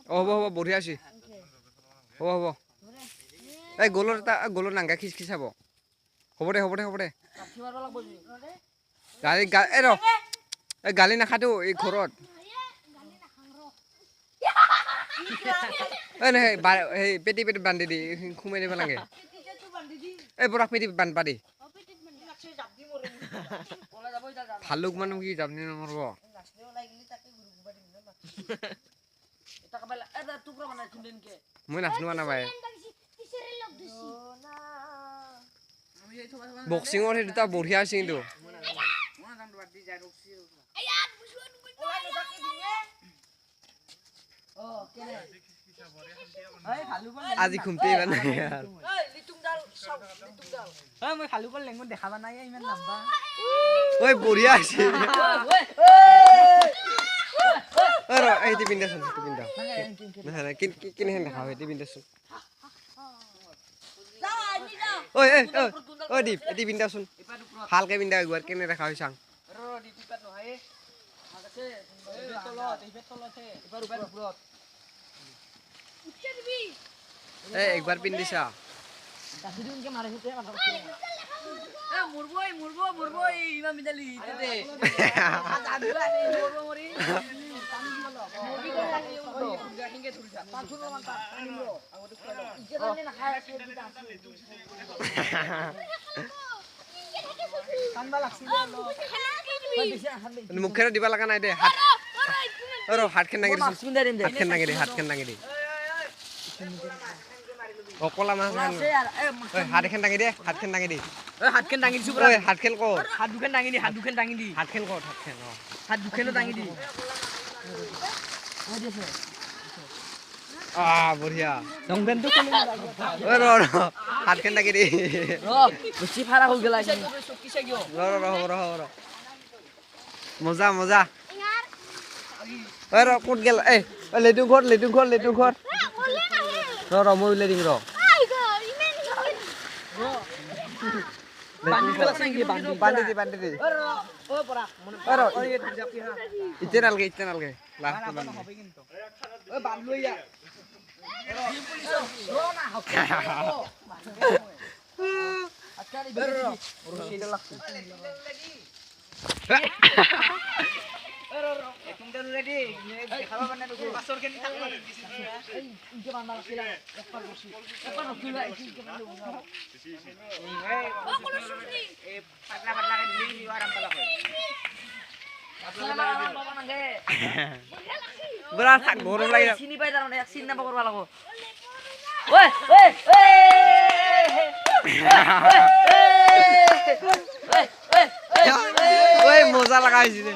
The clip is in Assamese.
অ হ'ব হ'ব বঢ়িয়া আছে হ'ব হ'ব এই গলৰ এটা গলৰ নাংগা খিচখিচাব হ'ব দে হ'ব দে হ'ব দে গালি এই ৰ এই গালি নাখাতো এই ঘৰত এই নহয় সেই পেটি পেটি বান্ধি দি সোমাই দিব লাগে এই বৰাক পেটি বান্ধবা দি ভালুক মানুহ কি জাপনি নমৰব মই নাচনো নাপায় বক্সিঙৰ সেই দুটা বঢ়িয়া হৈছে কিন্তু আজি ঘুমতে ইমান বঢ়িয়া হৈছে এইটো পিন্ধাচোন সেইটো পিন্ধা নহয় কেনেহেন দেখা সেইটো পিন্ধাচোন ঐ ঐ দীপ এটি পিন্ধাচোন ভালকে পিন্ধা একবাৰ কেনে দেখা হৈ চাং এই একবাৰ পিন্ধিছা মুখেৰে দিবা লগা নাই দে হাত ৰ হাতখন দাঙি দিছো হাতখন দাঙি দে হাতখন দাঙি দে অকলা মাছ হাতখন দাঙি দে হাতখন দাঙি দে হাতখন দাঙি দিছো হাতখন ক হাত দুখন দাঙি দি হাত দুখন দাঙি দি হাতখন ক হাতখন অ হাত দুখনো দাঙি দি আ বঢ়িয়া লং পেন্টটো খুলি ৰ ৰ হাতখন দাঙি দি ৰ বেছি ফাৰা হৈ গেলা ৰ ৰ ৰ ৰ ৰ মজা মজা ৰ ক'ত গেল এই লেটু ঘৰ লেটু ঘৰ লেটু ঘৰ ৰ ৰ মই উলাই দিম ৰ বান্ধি দি বান্ধি দি ৰ ইতে নালগে ইতে নালগে লাষ্টত বান্ধি গৰম লাগে চিনি পাই জানো চিনি নাপা কৰিব লাগিব ওই মজা লাগা হয়েছে।